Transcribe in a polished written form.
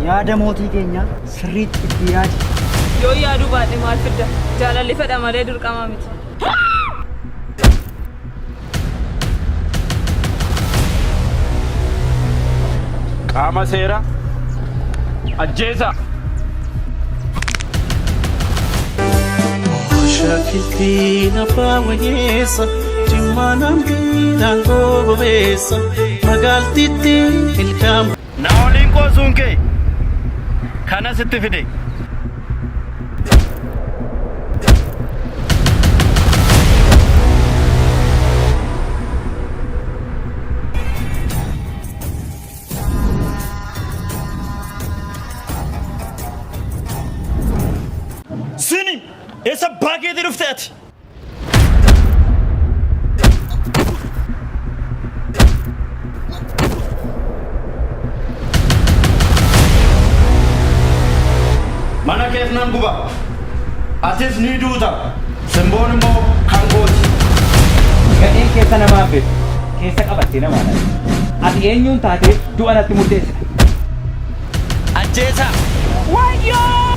Yaada mootii keenyaa sirriitti itti yaadi. Yoo yaaduu baadhe maal fidda? Jaalalli fedha malee dirqama miti. Qaama seera ajjeesaa! Shaakiltiin abbaa wayyeessa Jimmaa nambiidhaan gobobeessa magaaltitti ilkaan. Na waliin qoosuun kee kana sitti fide. Sini eessa abbaa keetii dhufte ati? Mana kees nan guba. Atis ni duuta. Simboon immoo kan kooti. Gadheen keessa namaa beektu keessa qabattee namaa dha. Ati eenyuun taatee du'a natti murteessita? Ajjeesaa! Wayyoo!